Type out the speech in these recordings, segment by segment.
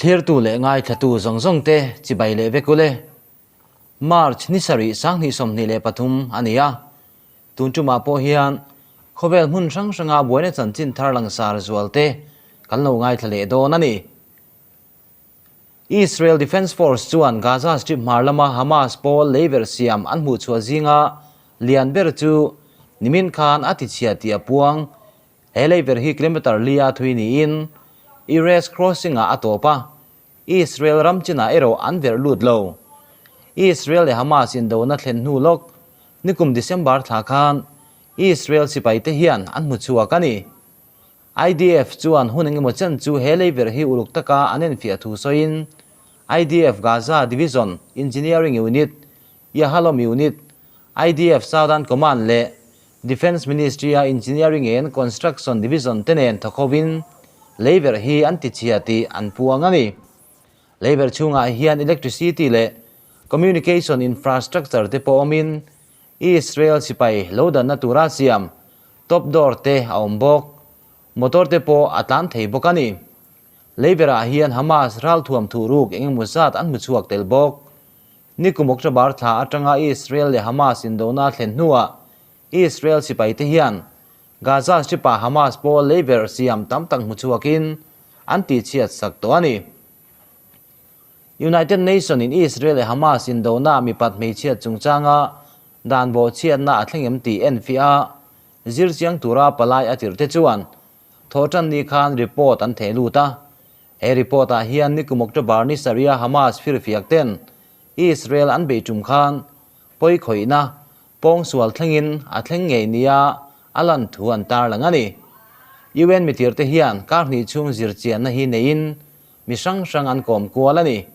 Thlirtu leh ngaithlatu zawng zawng te chibai leh vek ule. March ni sarih 2023 a ni a. Tun tumah pawh hian khawvel hmun hrang hranga buaina chanchin thar langsar zual te kan lo ngaithla leh dawn a ni. Israel Defence Force chuan Gaza Strip hmar lama Hamas pawl leiverh siam an hmuhchhuah zinga lian ber chu nimin khan a tichhia tih a puang. He leiverh hi kilometre li a thui niin Erez Crossing-ah a tawp a, Israel ram chinah erawh an verh lut lo. Israel leh Hamas indona thlen hnu lawk nikum December thla khan Israel sipaite hian an hmuchhuak a ni. IDF chuan hun engemaw chen chu he leiverh hi uluk taka an enfiah thu sawiin IDF Gaza Division Engineering Unit, Yahalom Unit, IDF Southern Command leh Defence Ministry-a Engineering and Construction Division te nen thawk hovin leiverh hi an tichhia tih an puang a ni. Leiverh chhungah hian electricity leh communication infrastructure te pawh awmin Israel sipai lo danna tura siam top door te a awm bawk. Motor te pawh a tlan thei bawk a ni. Leiverah hian Hamas ralthuam thuhruk eng emaw zat an hmu chhuak tel bawk. Nikum October thla atanga Israel leh Hamas indona thlen hnuah Israel sipai te hian Gaza Strip-ah Hamas pawl leiverh siam tam tak hmu chhuakin an tihchhiat sak tawh a ni. United Nation in Israel leh Hamas indona mipat hmeichhiat chungchanga dan bawhchhiatna a thleng em tih enfiah a, zir chiang tura palai a tirh te chuan thawhtan ni khan report an theh lut a. He report ah hian nikum October ni sarih a Hamas firfiak ten Israel an beih tum khan pawi khawihna pawngsual thlengin a thleng ngei nia a lan thu an tarlang a ni. UN mitir te hian kar hnih chhung zir chianna hi neiin Mi hrang hrang an kawm kual a ni.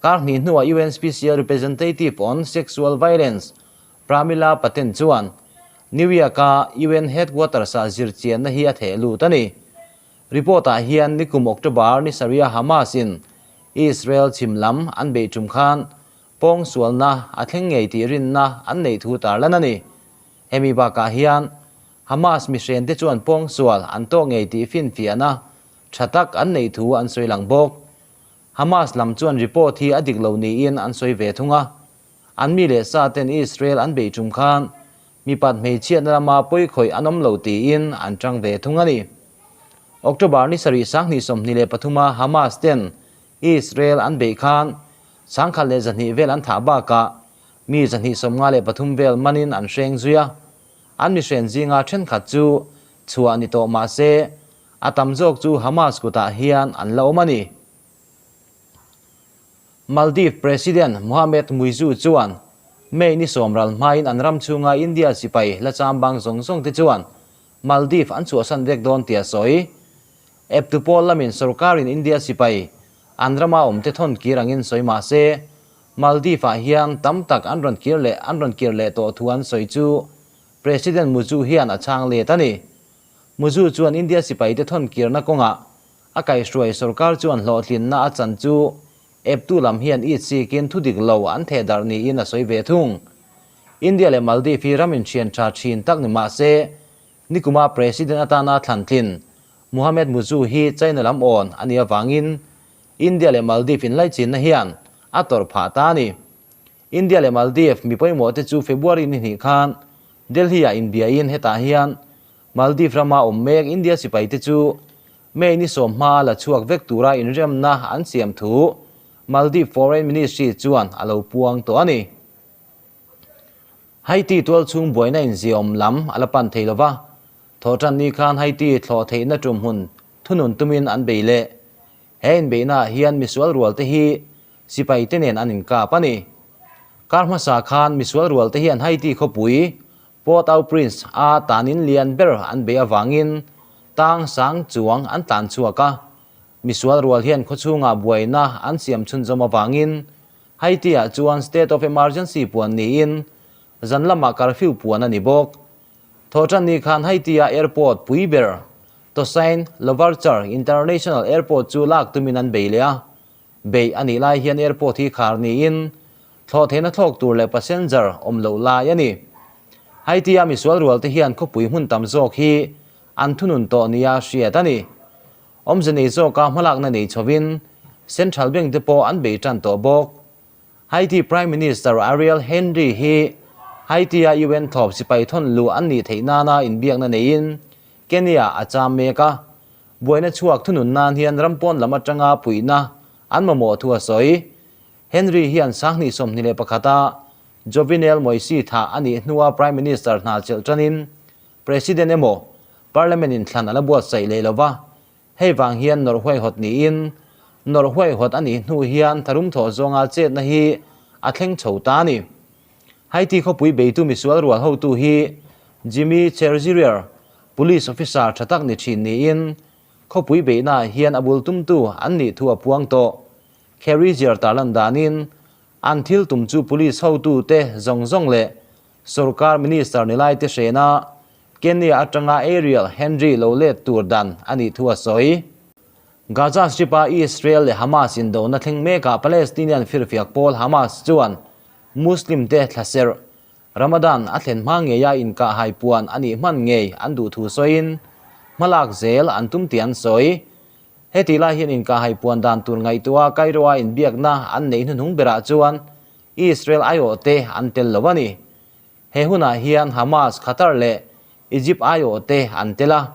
Kar hnih hnuah UN Special Representative on Sexual Violence Pramila Patten chuan New York-a UN Headquarters-ah zirchianna hi a theh lut a ni. Report-ah hian nikum October ni sarih-a Hamas-in Israel chhim lam an beih tum khan pawngsualna a thleng ngei tih rinna an neih thu tarlan a ni. Hemi bakah hian Hamas mihrente chuan pawngsual an tawk ngei tih finfiahna Tha tak an neih thu an sawi lang bawk. Hamas lam chuan report hi a dik lo niin an sawi ve thung a. An mi leh sa ten Israel an beih tum khan mipat hmeichhiatna lama pawi khawih an awm lo tiin an tang ve thung a ni. October ni sarih 2023 a Hamas ten Israel an beih khan 1,200 vel an thah bakah mi 253 vel manin an hreng zui a. An mihren zinga thenkhat chu chhuah ni tawh mah se A tam zawk chu Hamas kutah hian an la awm a ni. Maldives President Mohamed Muizzu chuan May ni sawmral hmain an ram chhunga India sipai la chambang zawng zawng te chuan Maldives an chhuahsan vek dawn tih a sawi. Eptu pawl lamin sorkarin India sipai an rama awm te thawn kir angin sawi mah se Maldives ah hian tam tak an rawn kir leh an rawn kir leh tawh thu an sawi chu President Muizzu hian a chhang let a ni. Muzu chuan India sipaite thawn kirna kawngah a kaihhruai sorkar chuan hlawhtlinna a chan chu eptu lam hian it sikin thu dik lo an theh darh niin a sawi ve thung. India leh Maldives hi ram inṭhian ṭha ṭhin tak ni mah se, nikuma President atana thlantlin Mohamed Muzu hi China lam awn a nih avangin India leh Maldives inlaichinna hian a tawrh phah ta a ni. India leh Maldives mi pawimawh te chu February ni hnih khan Delhi-ah inbiain hetah hian Maldives rama awm mek India sipaite chu May ni sawm hma la chhuak vek tura inremna an siam thu Maldives Foreign Ministry chuan a lo puang tawh a ni. Haiti tualchhung buaina inziaawm lam a la pan thei lova, thawhtan ni khan Haiti thlawh theihna tumhmun thunun tumin an bei leh. He inbeihnaah hian misual rualte hi sipaite nen an inkap a ni. Kar hmasa khan misual rualte hian Haiti khawpui Port-au-Prince a tanin lian ber an bei avangin tang sang chuang an tlan chhuak a. Misual rual hian khawchhungah buaina an siam chhunzawm avangin Haiti-ah chuan state of emergency puan niin zan lamah curfew puan a ni bawk. Thawhtan ni khan Haiti-a airport pui ber Toussaint Louverture International Airport chu lak tumin an bei leh a. Beih a nih lai hian airport hi khar niin thlawh theihna thlawk tur leh passenger awm loh lai a ni. Haiti-a misual rual te hian khawpui hmun tam zawk hi an thunun tawh nia hriat a ni. Awmze nei zawka hmalakna nei chhovin Central Bank te pawh an bei tan tawh bawk. Haiti Prime Minister Ariel Henry hi Haiti-a UN thlawp sipai thawn luh an nih theih nana inbiakna neiin Kenya a cham mek a. Buaina chhuak thunun nan hian ram pawn lam atanga puihna an mamawh thu a sawi. Henry hian sanghnih 21 a Jovenel Moise thah a nih hnua Prime Minister hna chelh tanin President emaw Parliament inthlan a la buatsaih leh lo va, hei vang hian nawrh huaihawt niin nawrh huaihawt a nih hnu hian tharum thawh zawnga chetna hi a thleng chho ta a ni. Haiti khawpui beitu misual rual hotu hi Jimmy Cherzier, Police officer tha tak ni thin niin khawpui beihnaah hian a bul tumtu an nih thu a puang tawh. Cherzier tarlan danin an thil tum chu police hotute zawng zawng leh Sorkar Minister ni laite hrena Kenya atanga Ariel Henry lo let tur dan a nih thu a sawi. Gaza Strip-a Israel leh Hamas indona thleng mekah Palestinian firfiak pawl Hamas chuan Muslim te thlaserh Ramadan a thlen hma ngeia inkahhai puan a nih hman ngei an duh thu sawiin hmalak zel an tum tih an sawi. Heti lai hian inkahhai puan dan tur ngaihtuah Cairo-a inbiakna an neih hnuhnung berah chuan Israel aiawhte an tel lo a ni. He hunah hian Hamas, Qatar leh Egypt aiawhte an tel a.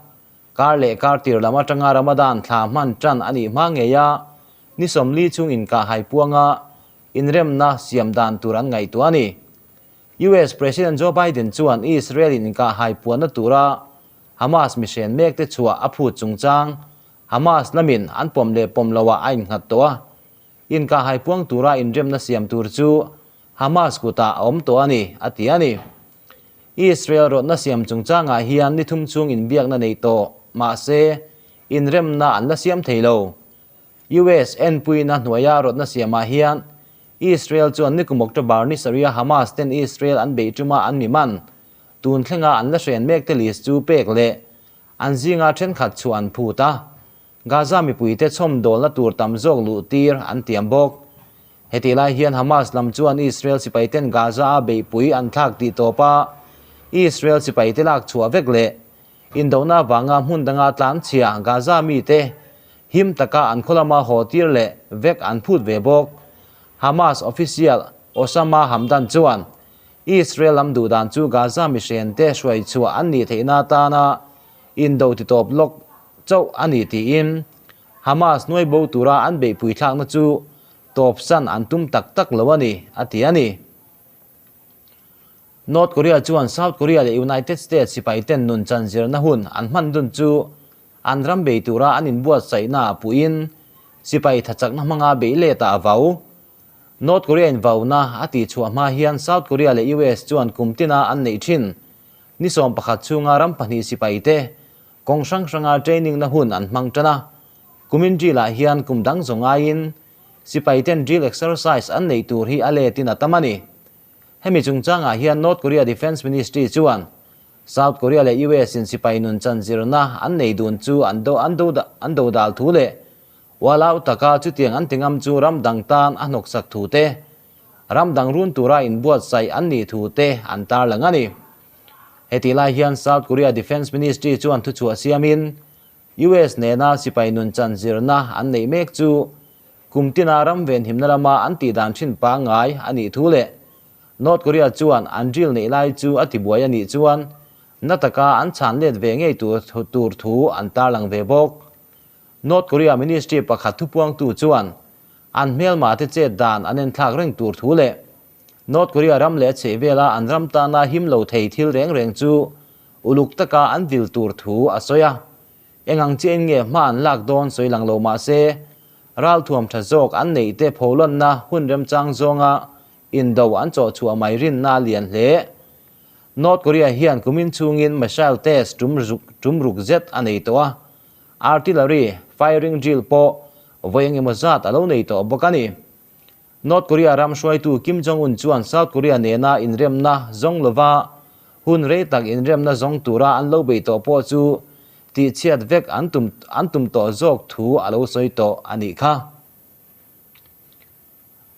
Kar leh kar tir lam atanga Ramadan thla hman tan a nih hma ngei a, ni 40 chhung inkahhai puanga inremna siam dan tur an ngaihtuah a ni. US President Joe Biden chuan Israel-in inkahhai puanna tura Hamas mihren mekte chhuah a phut chungchang Hamas lamin an pawm leh pawm loah a innghat tawh a. Inkahhai puang tura inremna siam tur chu Hamas kutah a awm tawh a ni, a ti a ni. Israel rawtna siam chungchangah hian ni thum chhung inbiakna nei tawh mahse inremna an la siam thei lo. US enpuina hnuaia rawtna siamah hian Israel chuan nikum October ni sarih-a Hamas ten Israel an beih tuma an mi man tun thlenga an la hren mekte list chu pek leh an zinga thenkhat chhuah an phut a. Gaza mipuite chhawmdawlna tur tam zawk luh tir an tiam bawk. Hetih lai hian Hamas lam chuan Israel sipaiten Gaza-a beihpui an thlak tih tawp a, Israel sipaite lak chhuah vek leh indona avanga hmun danga tlanchhia Gaza mite him taka an khaw lama haw tir leh vek an phut ve bawk. Hamas official Osama Hamdan chuan Israel lam duhdan chu Gaza mihrente hruai chhuah an nih theihna atana indo ti tawp lawk chauh a ni tiin Hamas nuai bo tura an beihpui thlakna chu tawpsan an tum tak tak lo a ni, a ti a ni. North Korea chuan South Korea leh United States sipaiten nun chan zirna hun an hman dun chu an ram bei tura an inbuatsaihna ah puhin sipai thachakna hmanga bei letah a vau. North Korea in vauna a tihchhuah hma hian South Korea leh US chuan kum tina an neih thin Ni 11 chhunga ram pahnih sipaite kawng hrang hranga training na hun an hmang tan a. Kumin drill ah hian kum dang zawng aiin sipaiten drill exercise an neih tur hi a letin a tam a ni. Hemi chungchangah hian North Korea Defence Ministry chuan South Korea leh US in sipai nun chan zirna an nei dun chu an do an do an do dal thu leh ualau taka chutiang an ti ngam chu ram dang tan a hnawksak thu te Ram dang run tura inbuatsaih an nih thu te an tarlang a ni. Hetih lai hian South Korea Defence Ministry chuan thuchhuah siamin US nena sipai nun chan zirna an neih mek chu kum tina ram venhimna lama an tih dan thin pangngai a nih thu leh North Korea chuan an drill neih lai chu a tibuai a nih chuan na taka an chhan let ve ngei tur thu an tarlang ve bawk. North Korea Ministry pakhat thupuangtu chuan An hmelma te chet dan an enthlak reng tur thu leh North Korea ram leh a chhehvela an ram tana him lo thei thil reng reng chu uluk taka an vil tur thu a sawi a. Eng ang chiahin nge hma an lak dawn sawi lang lo mah se, ralthuam tha zawk an neih te pholawnna hun remchang zawnga indo an chawh chhuah mai rinna a lian hle. North Korea hian kumin chhungin missile test tum ruk zet a nei tawh a. Artillery firing drill pawh vawi engemaw zat a lo nei tawh bawk a ni. North Korea ram hruaitu Kim Jong-un chuan South Korea nena inremna zawng lova hun rei tak inremna zawng tura an lo bei tawh pawh chu tihchhiat vek an tum an tum tawh zawk thu a lo sawi tawh a nih kha.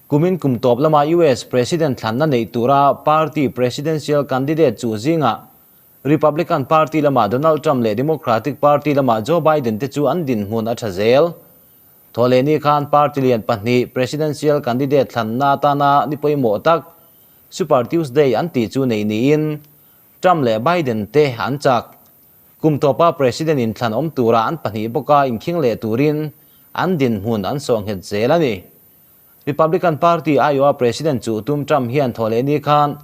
Kumin kum tawp lama US President thlanna neih tura party presidential candidate chu zingah Republican Party lamah Donald Trump leh Democratic Party lamah Joe Biden te chu an dinhmun a tha zel. Thawhlehni khan party lian pahnih presidential candidate thlanna atana ni pawimawh tak Super Tuesday an tih chu neih niin Trump leh Biden te an chak. Kum tawpa president inthlan awm tura an pahnih bawka inkhing leh turin an dinhmun an sawhnghet zel a ni. Republican Party aiawha President chuh tum Trump hian thawhlehni khan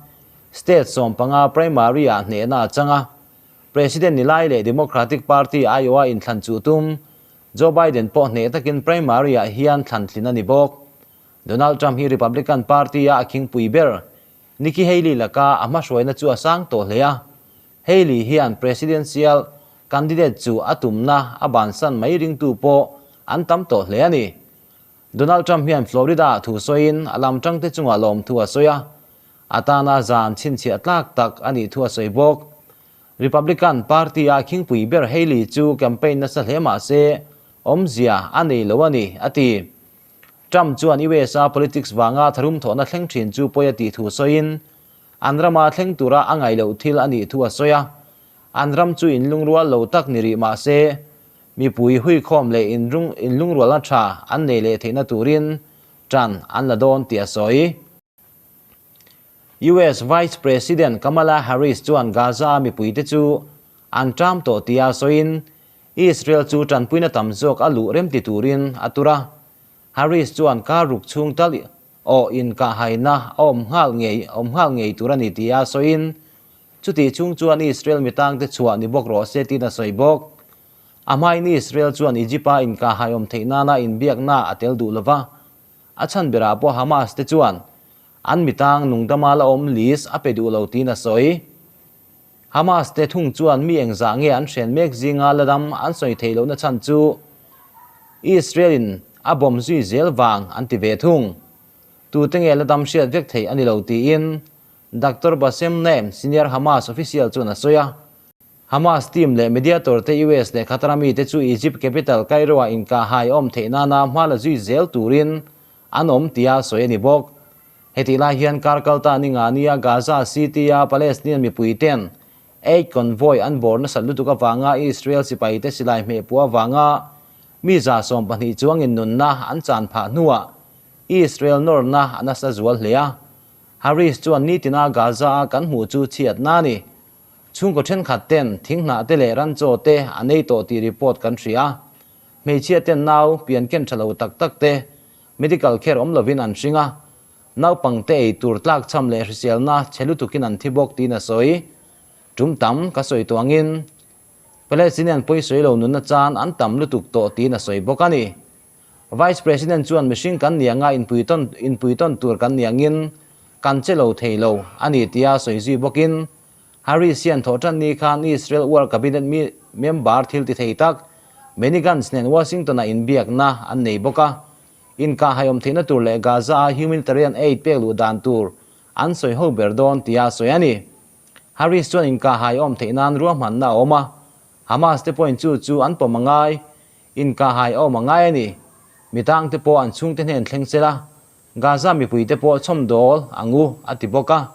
state 15 primary-ah hnehna a chang a. President ni lai leh Democratic Party aiawha inthlan chuh tum Joe Biden pawh hneh takin primary-ah hian thlan tlin a ni bawk. Donald Trump hi Republican Party-a a khingpui ber Nikki Haley laka a hmahruaina chu a sang tawh hle a. Haley hian presidential candidate chu a tumna a bansan mai ringtu pawh an tam tawh hle a ni. Donald Trump hian Florida-ah thu sawiin a lam tangte chungah lawmthu a sawi a, a tana zan chhinchhiah tlak tak a nih thu a sawi bawk. Republican Party-a khingpui ber Haley chu campaign nasa hle mah se awmzia a nei lo a ni, a ti. Trump chuan US-a politics vanga tharum thawhna thleng thin chu pawi a tih thu sawiin, an rama thleng tura a ngaih loh thil a nih thu a sawi a, an ram chu inlungrual lo tak ni rih mah se, Mipui huikhawm leh inlungrualna tha an nei leh theihna turin tan an la dawn tih a sawi. US Vice President Kamala Harris chuan Gaza-a mipuite chu an ṭam tawh tia sawiin Israel chu ṭanpuina tam zawk a luh remti turin a tur a. Harris chuan kar ruk chhung tal awh inkahhaina a awm nghal ngei awm nghal ngei tur a ni tia sawiin Chutih chung chuan Israel mitangte chhuah ni bawk rawh se tiin a sawi bawk. A hmain Israel chuan Egypt-a inkahhai awm theih nana inbiakna a tel duh lova, a chhan berah pawh Hamas te chuan an mitang nungdama la awm list a pe duh lo tiin a sawi. Hamas te thung chuan mi engzah nge an hren mek zinga la dam an sawi theih lohna chhan chu Israel-in a bawm zui zel vang an ti ve thung. Tute nge la dam hriat vek theih a ni lo tiin Doctor Bassem Naim, senior Hamas official chuan a sawi a. Hamas team leh mediator te US leh Qatar mite chu Egypt capital Cairo-ah inkahhai awm theih nana hma la zui zel turin an awm tia sawi a ni bawk. Hetih lai hian kar kalta ni nga nia Gaza City-a Palestinian mipui ten aid convoy an bawr nasat lutuk avanga Israel sipaite silai hmehpuah avanga mi 12 chuangin nunna an chan phah hnuah Israel nawrna a nasa zual hle a. Harris chuan nitina Gaza-a kan hmuh chu chhiatna a ni. Chhungkaw thenkhat ten thinghnah te leh ranchaw te an ei tawh tih report kan hria a. Hmeichhia ten nau pian ken tha lo tak tak te medical care awm lovin an hring a. Naupang te ei tur tlakchham leh hriselna chhe lutukin an thi bawk tiin a sawi. Tum tam ka sawi tawh angin Palestinian pawisawi lo nunna chan an tam lutuk tawh tiin a sawi bawk a ni. Vice President chuan mihring kan ni anga inpuitawn inpuitawn tur kan ni angin kan che lo thei lo a ni tia sawi zui bawkin Harris hian thawhtan ni khan Israel War Cabinet mi member thil ti thei tak Benny Gantz nen Washington-ah inbiakna an nei bawk a. Inkahhaiawm theihna tur leh Gaza-a humanitarian aid pek luh dan tur an sawi ho ber dawn tia sawi a ni. Harris chuan inkahhaiawm theih nan ruahmanna a awm a, Hamas te pawhin chu chu an pawm a ngai. Inkahhai a awm a ngai a ni. Mitang te pawh an chhungte hnen thleng sela, Gaza mipui te pawh chhawmdawl ang u, a ti bawk a.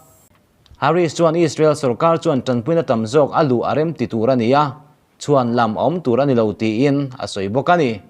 Harris chuan Israel sorkar chuan tanpuina tam zawk a luh a rem ti tur a ni a, chhuan lam a awm tur a ni lo tiin a sawi bawk a ni.